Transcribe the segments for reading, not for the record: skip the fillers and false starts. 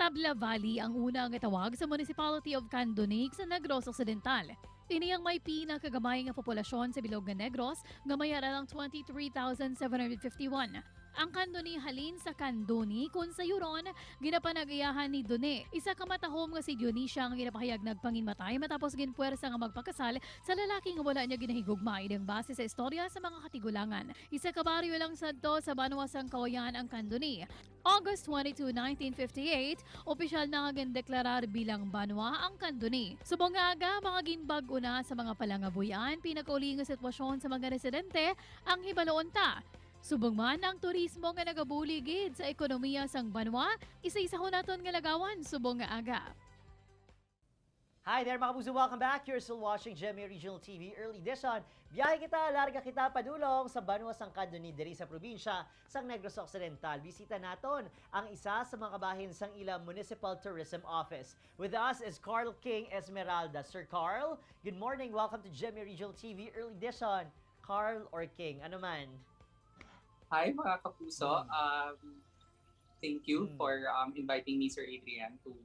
Tabla Valley ang una nga tawag sa Municipality of Candoni sa Negros Occidental. Ini ang may pinakagamay nga populasyon sa bilog nga Negros nga may lang 23,751. Ang Candoni halin sa Kandoni kung sa Yuron ginapanag-iyahan ni Done. Isa ka matahom nga si Dionisia ang ginapahayag nagpanginmatay matapos ginpuwersa nga magpakasal sa lalaki nga wala niya ginahigugma idang base sa istorya sa mga katigulangan. Isa ka baryo lang sadto sa Banwa sang Kawayan ang Candoni. August 22, 1958, opisyal na nga gindeklarar bilang banwa ang Candoni. Subong nga aga, mga ginbag-o na sa mga palangabuyan, pinakauli nga sitwasyon sa mga residente ang hibaloon ta. Subong man ang turismo nga nagabuligid sa ekonomiya sang banwa, isa-isa ko naton nga lagawan subong nga aga. Hi there, mga kapuso! Welcome back! You're still watching GMA Regional TV Early Edition. Biyahe kita, larga kita padulong sa Banwa sang Candoni diri sa probinsya sang Negros Occidental. Bisita naton ang isa sa mga kabahin sang ila Municipal Tourism Office. With us is Carl King Esmeralda. Sir Carl, good morning! Welcome to GMA Regional TV Early Edition. Carl or King, ano man? Hi, mga kapuso. Thank you for inviting me, Sir Adrian, to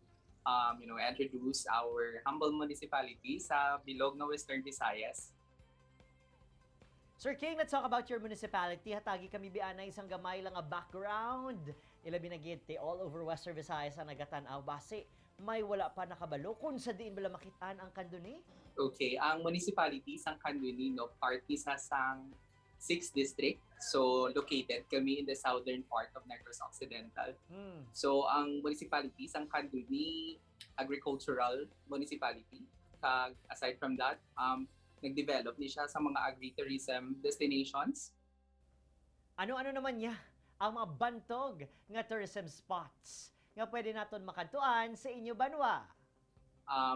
introduce our humble municipality sa bilog na Western Visayas. Sir King, let's talk about your municipality. Hatagi kami bianay isang gamay lang nga background. Ilabi na gid te all over Western Visayas ang nagatan-aw. Base, may wala pa nakabalo kung sa diin bala makitaan ang Candoni? Okay, ang municipality sang Candoni, no, part isa sang 6th district. So located kami in the southern part of Negros Occidental. So ang municipality sang Candoni, agricultural municipality. Kag aside from that, nag-develop ni siya sa mga agritourism destinations. Ano-ano naman niya ang mga bantog nga tourism spots nga pwede naton makadtuan sa inyo banwa?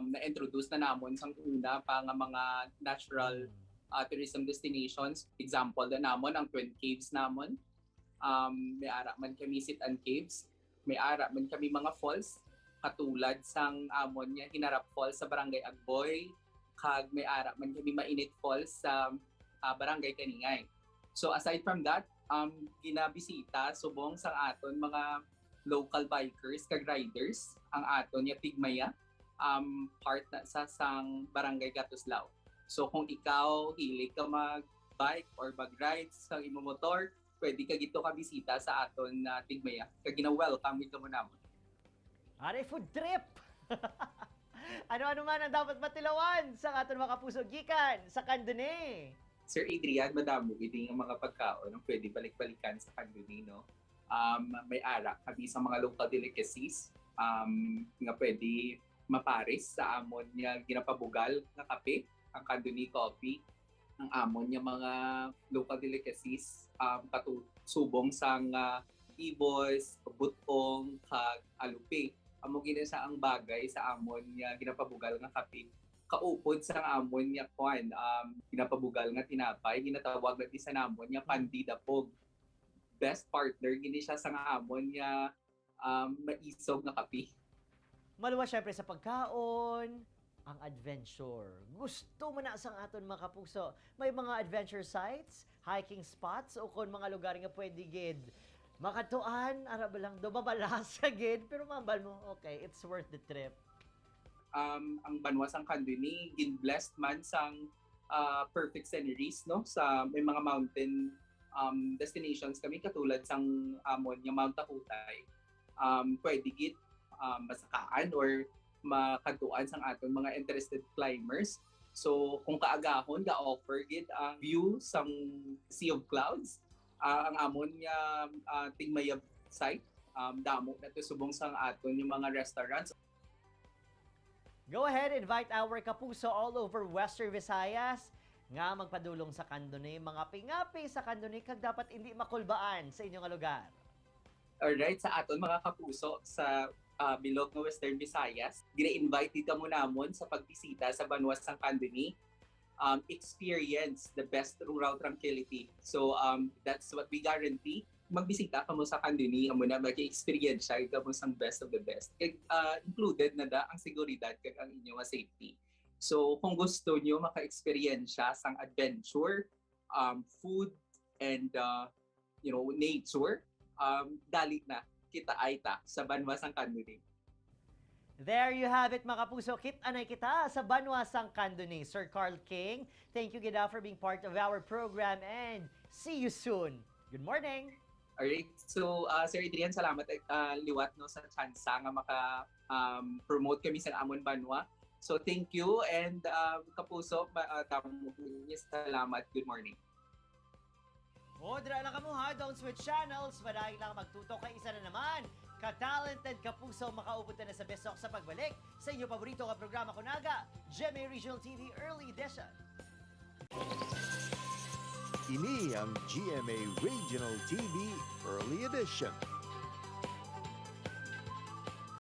Na-introduce na namon sang una pa nga mga natural tourism destinations. Example na namon ang Twin Caves namon. May ara man kami Sit-an Caves. May ara man kami mga falls katulad sang amon nga Hinarap Falls sa Barangay Agboy. Kag may ara man kami Mainit Falls sa Barangay Kaningay. So aside from that, ginabisita subong sang aton mga local bikers kag riders ang aton nga Tigmaya, part na sa sang Barangay Gatuslao. So kung ikaw hilig ka mag-bike or mag-ride sa imong motor, pwede ka dito ka bisita sa aton na Tigmaya. Kag gina-welcome ito mo namon. Are, food trip! Ano-ano man ang dapat matilawan sa aton mga kapuso gikan sa Candoni? Sir Adrian, madamo gid ang mga pagkaon ang pwede balik-balikan sa Candoni, no? May ara kami sa mga local delicacies nga pwede mapares sa amon nga ginapabugal nga kape, ang Candoni Coffee, ang amon nga mga local delicacies katusubong sang ibos, butong, kag alupi. Amo gina sa ang bagay sa amon nga ginapabugal nga kape kaupod sa amon nga kwan ginapabugal nga tinapay, ginatawag natin sa namon nga pandidapog. Best partner gini siya sa amon nga maisog nga kape. Maluwas syempre sa pagkaon, ang adventure. Gusto mo na sang aton mga kapuso. May mga adventure sites, hiking spots, o kung mga lugar nga pwede gid makadtuan, ara ba lang do mabalasa gid, pero mambal mo, okay, it's worth the trip. Ang Banwa sang Candoni gin-blessed man sang perfect sceneries, no, sa may mga mountain destinations kami katulad sang amon nga Mount Takutay. Pwede gid masakaan or makadtuan sang aton mga interested climbers. So kung kaagahon, ga-offer gid ang view sang Sea of Clouds, ang amon nga Tigmaya site. Damo na to subong sang aton yung mga restaurants. Go ahead, invite our kapuso all over Western Visayas nga magpadulong sa Candoni, mga pingapi sa Candoni kag dapat hindi makulbaan sa inyong lugar. Alright, sa aton mga kapuso sa bilog nga Western Visayas, gina-invite dito mo namon sa pagbisita sa Banwa sang Candoni. Experience the best rural tranquility. So that's what we guarantee. Magbisita kamo sa Candoni, amo na mag-experience siya kamo sang best of the best. Kag included na da ang seguridad kag ang inyong safety. So kung gusto niyo maka-experience sang adventure, food and nature, dali na kita ay ta sa Banwa sang Candoni. There you have it, mga kapuso. Kit-anay kita sa Banwa sang Candoni. Sir Carl King, thank you gid for being part of our program and see you soon. Good morning! Alright. So, Sir Adrian, salamat liwat, no, sa chance nga maka promote kami sa amon banwa. So, thank you and kapuso, damo salamat. Good morning. O, dira lang kamo ha. Don't switch channels. Madaling lang magtutok kay isa na naman ka-talented kapuso, makaupod na sa Besok sa pagbalik sa inyo paborito nga programa kunaga, GMA Regional TV Early Edition. Ini ang GMA Regional TV Early Edition.